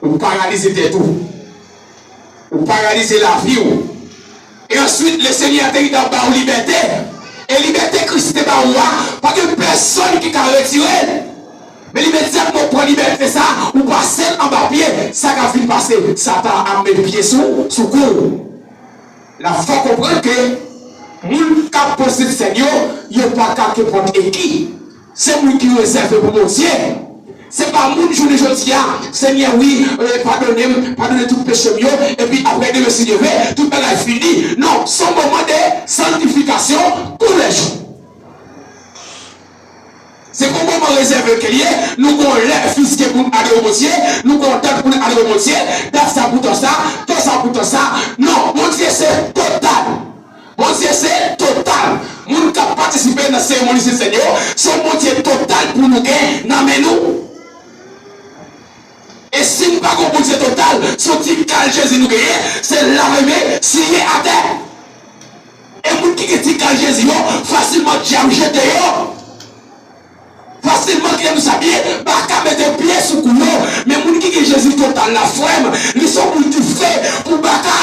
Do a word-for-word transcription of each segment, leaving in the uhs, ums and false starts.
Ou paralize tèt ou. Ou paralize lavi w. E answit, Lesenyè te gentan ba w libète. E libète Kris te ba ou a, pa gen pèsonn ki ka retire l. Men imedyatman ou pran libète sa, ou pase l anba pye, sa k ap vin pase, Satan ap met pye sou, sou kou w. La fò konprann ke moun k ap pran Sentsèn yo, yo pa ka kenpòt e ki. Se moun ki rezève pou Bondye. Se pa moun jounen jodi a, Senyè, wi, eh, padone m, padone tout peche m yo, epi apre demen si Dye vle, tout bagay fini. Non, se yon moman de santifikasyon toulejou. Se pa yon moman rezève ke l ye, nou gon lè fiske pou n adore Bondye, nou gon dat pou n adore Bondye, dat sa pou tan sa, tan sa pou tan sa. Non, Bondye se total. Bondye se total. Moun k ap patisipe nan seremoni Sentsèn yo, se yon Bondye total pou nou gen nan men nou. E si n pa gon Bondye total, se yon ti kal Jezi nou genyen, se lave men, siye atè. E moun ki gen ti kal Jezi yo, fasilman dyab jete yo. Fasilman, kite nou sa byen, baka mete pye sou kou yo. Men moun ki gen Jezi total la, frè m, li se yon boul dife pou baka.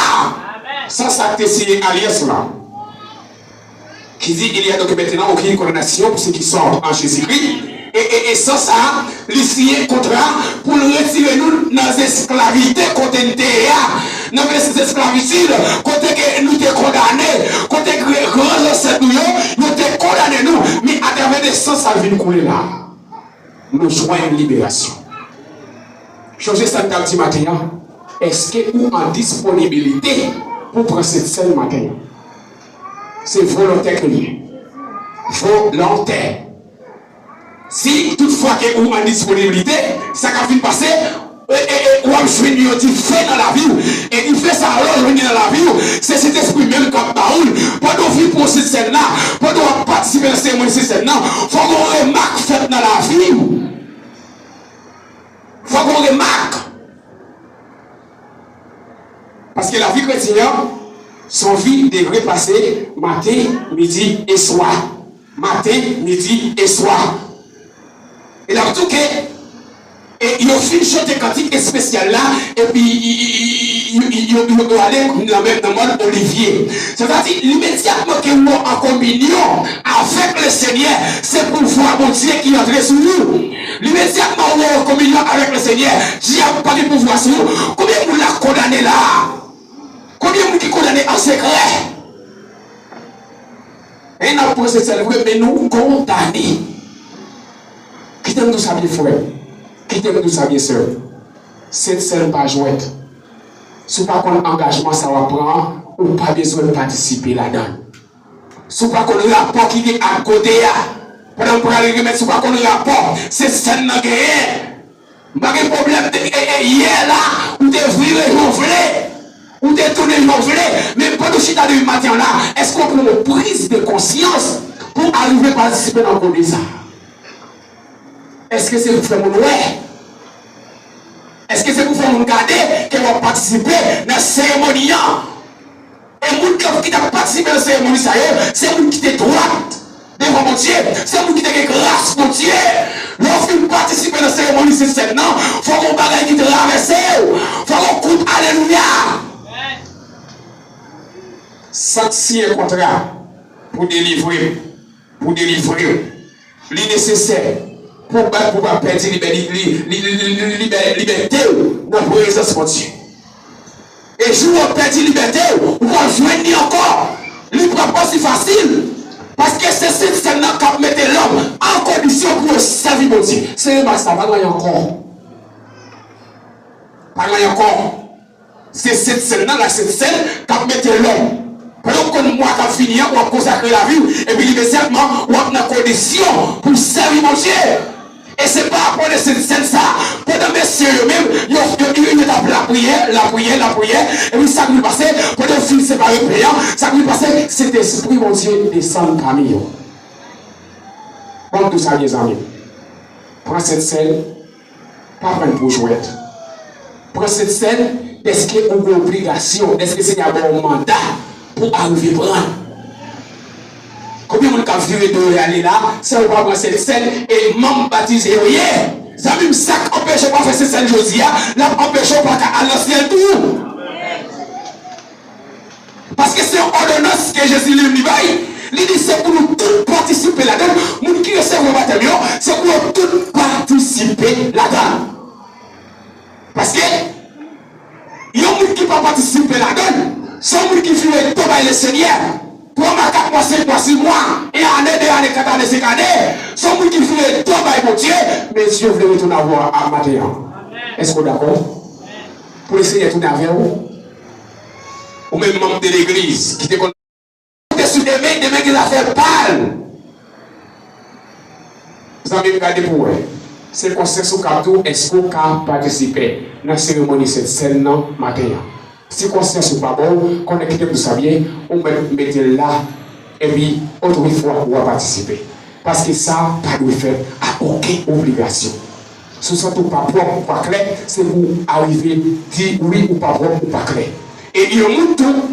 San sa k te siyen alyans lan, ki di, il y a donc maintenant aucune condamnation pour ceux qui sont en Jésus-Christ. E, e, e san sa, li siyen kontra pou l retire nou nan zesklavite kote n te ye a. Nan zesklavitid, kote ke nou te kondane, kote ke gran zansèt nou yo, yo te kondane nou. Men atravè de san sa vin koule la, nou jwenn liberasyon. Sonje sa n t ap di maten an. Èske ou an disponibilite pou pran Sentsèn maten an? Se volontè ke l ye. Volontè. Si toutfwa ke ou an disponibilite, sa k ap vin pase, e, e, e, w ap jwenn yon dife nan lavi w. E dife sa a, lè w jwenn li nan lavi w, se Sentespri menm k ap ba ou l. Pandan w vin pran Sentsèn nan, pandan w ap patisipe nan seremoni Sentsèn nan, fòk yon remak fèt nan lavi w. Fòk yon remak. Paske lavi kretyen an, se yon vi de repase maten, midi e swa. Maten, midi e swa. E l ap di w ke, e yo fin chante kantik espesyal la, epi y-, y-, y-, y-, yo, yo, yo ale nan, nan mòd Olivye. Sètadi, imedyatman ke ou an kominyon avèk Lesenyè, se pouvwa Bondye ki antre sou ou. Imedyatman ou an kominyon avèk Lesenyè, dyab pa gen pouvwa sou ou. Konbyen moun la kondane la a? Konbyen moun ki kondane an sekrè? E n ap pran Sentsèn vre, men nou kondane. Kite m di w sa byen, frè m. Kite m di w sa byen, sè m. Sentsèn pa jwèt. Si w pa konn angajman sa w ap pran an, ou pa bezwen patisipe ladan l. Si w pa konn rapò ki gen ak kote a, pandan m pral remèt, si w pa konn rapò Sentsèn nan genyen, m pa gen pwoblèm de, e, e, yè la, ou te vire jan w vle, ou te tounen jan w vle, men pandan w chita depi maten an la, èske w pran yon priz de konsyans pou w arive patisipe nan kote sa a? Èske se pou fè moun wè? Èske se pou fè moun gade ke w ap patisipe nan seremoni an? E moun k ap, ki t ap patisipe nan seremoni sa yo, se moun ki te dwat devan Bondye, se moun ki te gen gras Bondye. Lè w fin patisipe nan seremoni Sentsèn nan, fòk yon bagay ki travèse w. Fòk yon kout alelouya. Sa k siyen kontra pou delivre m, pou delivre w. Li nesesè pou w pa, pou w pa pèdi libè-, li, li, li, li, li, libè-, libète w nan prezans Bondye. E jou w ap pèdi libète w, ou pral jwenn li ankò. Li pral pa osi fasil. Paske se Sentsèn nan k ap mete lòm an kondisyon pou yo sèvi Bondye. Se remak sa, pa gen anyen ankò. Pa gen anyen ankò. Se Sentsèn nan, la Sentsèn, k ap mete lòm. Pandan w konn mwa k ap vini an, w ap konsakre lavi w, epi imedyatman, w ap nan kondisyon pou w sèvi Bondye. E se pa apre Sentsèn sa, pandan mesye yo menm, yo, yo, yo, yo t ap lapriyè, lapriyè, lapriyè, epi sa k vin pase, pandan yo fin separe pen an, sa k vin pase, Sentespri Bondye desann pami yo. Ban m di w sa, mezanmi. Pran Sentsèn, pa pran l pou jwèt. Pran Sentsèn dèske ou gen obligasyon, dèske Senyè a ba w manda pou w arive pran l. Konbyen moun k ap vire do yo ale la, sèl yo pa pran Sentsèn, e manm batize yo ye? Zanmi m, sa k anpeche w ap fè Sentsèn jodi a, l ap anpeche w pa ka al nan syèl tou. Paske se yon òdonans ke Jezi li menm li bay. Li di se pou nou tout patisipe ladan l. Moun ki resevwa batèm yo, se pou yo tout patisipe ladan l. Paske yon moun ki pa patisipe ladan l, se yon moun ki vire do bay Lesenyè. Twa mwa, kat mwa, senk mwa, sis mwa, en ane, de ane, kat ane, senk ane, se yon moun ki vire do bay Bondye, men Dye vle retounen avè w a maten an. Èske w dakò? Pou Lesenyè tounen avè w? Ou menm manm de legliz ki te konn konte sou demen, demen gen zafè pa l. Zanmi m, gade pou w wè. Se konsyans ou k ap di w èske w ka patisipe nan seremoni Sentsèn nan maten an. Si konsyans ou pa ba w, konnen, kite m di w sa byen, ou mèt mete l la, epi otorifwa w a patisipe. Paske sa pa dwe fèt a okenn obligasyon. Si w santi w pa pwòp, ou pa klè, se pou w arive di wi, ou pa pwòp, ou pa klè. E yon moun tou,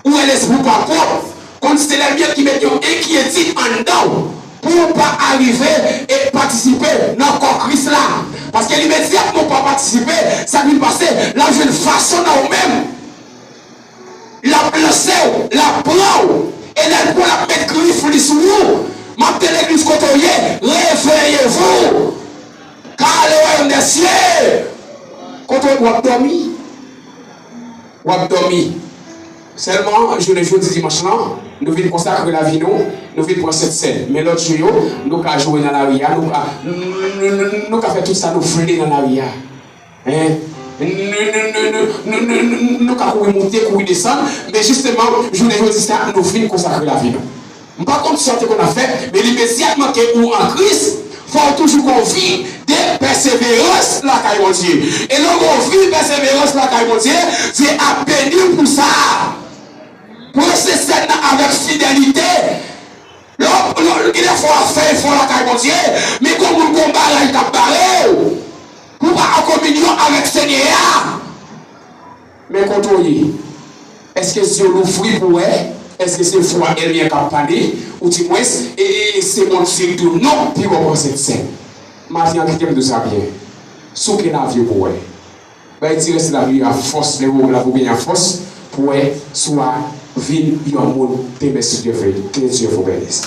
ou wè lespri w pa pwòp, konn se lènmi an ki met yon enkyetid anndan w pou w pa arive e patisipe nan kò Kris la. Paske imedyatman w pa patisipe, sa k vin pase, l ap jwenn fason nan ou menm. L ap lanse w, l ap pran w, e lè l pran w, l ap met grif li sou ou. Manm de legliz kote w ye, réveillez-vous! Car le royaume des cieux! Kote w ye, w ap dòmi. W ap dòmi. Sèlman, jounen jodi dimanch lan, nou vin konsakre lavi nou, nou vin pran Sentsèn. Men lòt jou yo, nou ka joure nan lari a, nou ka, nou, nou, nou, nou ka fè tout sa nou vle nan lari a. Hein? Nou, nou, nou, nou, nou, nou, nou, nou ka kouri monte, kouri desann, men jisteman, jounen jodi sa, nou vin konsakre lavi nou. M pa konn sa w te konn ap fè, men imedyatman ke ou an Kris, fò w toujou gon vi de pèseverans lakay Bondye. E lè w gon vi pèseverans lakay Bondye, Dye ap beni w pou sa. Pran Sentsèn nan avèk fidelite. Lè w, lè w, gen de fwa w ap fè efò lakay Bondye, men gon moun, gon bagay k ap bare w pou w pa an kominyon avèk Senyè a. Men kote w ye, èske zye w louvri pou w wè? Èske se vwa ènmi an k ap pale? Oudimwens, e, e, e se Bondye k di w non, pi w pran Sentsèn? Maten an, kite m di w sa byen. Souke lavi w pou w wè. Bay ti rès lavi a fòs, lè w la pou w genyen fòs pou w wè si w a vin yon moun demen, si Dye vle. Que Dieu vous bénisse.